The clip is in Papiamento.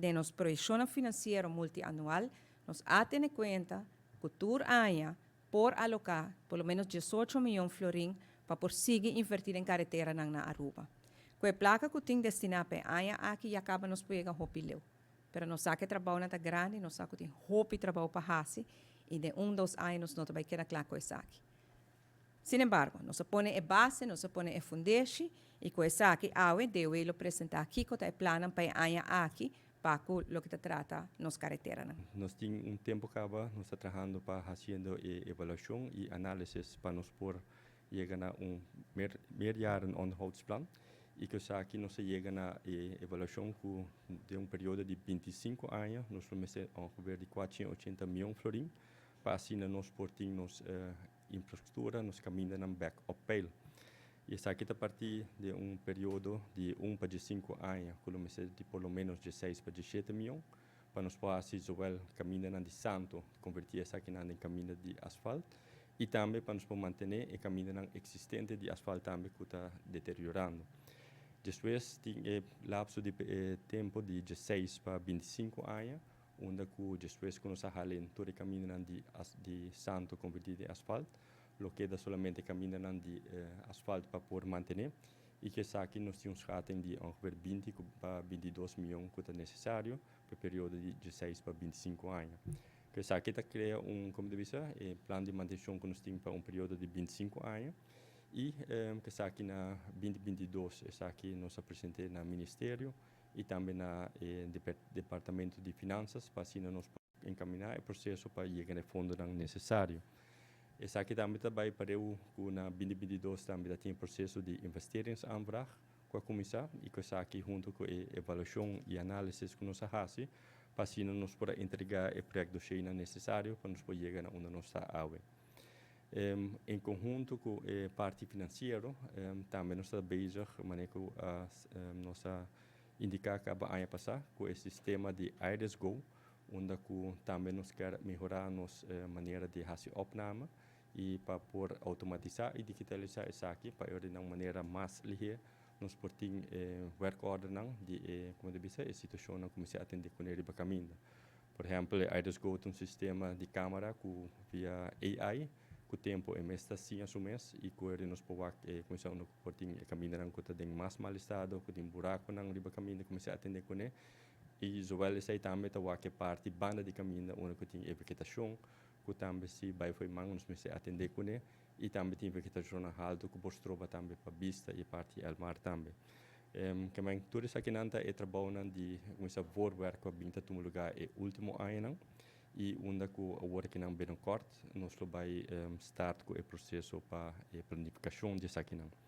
Den nos proyeccion financiero multianual, nos a tene cuenta cu tur aña por aloca por lo menos 18 miyon florin pa por sigui inverti den caretera na Aruba. Cu e placa cu tin destina pa e aña aki ya caba nos por yega hopi leu. Pero nos sa cu e trabou ta grandi, nos sa cu tin hopi trabou pa haci y den un, 2 aña nos no ta bay keda cla cu esaki. Sin embargo, nos a pone e base, nos a pone e fundeshi y cu esaki awe DOW lo presenta aki e plan pa e aña aki pa loke ta trata nos caretera. Nos tin un tempo caba, nos ta trahando pa haciendo evaluacion y analisis pa nos por yega na un meerjaren onderhoudsplan. Y cu aki nos a yega na evaluacion cu den un periodo di 25 aña, nos mester ongeveer di 480 miyon florin, pa asina nos por tin nos infrastructura, nos camindanan back op peil. Y esaki ta parti di un periodo di 1 pa 5 aña, cu mester di por lo menos di 6 pa 7 miyon, pa nos por haci zowel caminda di santo, converti esaki den caminda di asfalt, y tambe pa nos por mantene e caminda existente di asfalt tambe cu ta deteriorando. Despues tin e lapso di tempo di 6 pa 25 aña, unda cu despues cu nos hala tur e caminda di santo converti den asfalt, lo keda solamente caminda di asfalt pa por mantene y cu aki nos tin un schatting di ongeveer 20 pa 22 miyon cu ta necesario pa e periodo di 6 pa 25 aña. Cu esaki ta crea un, con ta bisa, plan di mantencion cu nos tin pa un periodo di 25 aña y cu esaki na 2022 esaki nos a presenta na ministerio y tambe na Departamento di Finanzas pa asina nos encamina e proceso pa yega na e fondo necesario. Esaki tambe ta pa cu na 2022 tambe tin proceso di investeringsaanvraag cu a cuminsa y cu esaki hunto cu e evaluacion y analisis cu nos a haci pa asina nos por entrega e proyecto necesario pa nos por yega na unda nos ta awe. En conhunto cu e parti financiero, tambe nos ta bezig, manera cu nos a indica caba aña pasa, cu e sistema di IRIS Go, unda cu tambe nos kier mehora nos manera di haci opname y pa por automatisa y digitalisa esaki pa di un manera mas lihe nos por tin werkorder di con ta bisa, e situacion cuminsa atende cu riba caminda. Por ehempel, IRIS Go ta un sistema di camera cu via AI cu tempo e mes ta siña su mes y cu nos por cuminsa por tin caminda cu ta den mas mal estado, cu tin buraco nan riba caminda, cuminsa atende cu ne. Y zowel esey tambe ta wak e parti banda di caminda unda cu tin vegetacion, cu tambe si bay fo'i man nos mester atende cu ne y tambe tin vegetacion halto cu por stroba tambe pa bista y parti Elmar tambe. Kiermen tur esaki nan ta e trabou di cuminsa voorwerk cu a bin ta tuma luga e ultimo aña y unda cu awor aki nan binnenkort nos lo bay start cu e proceso pa e planificacion di esaki nan.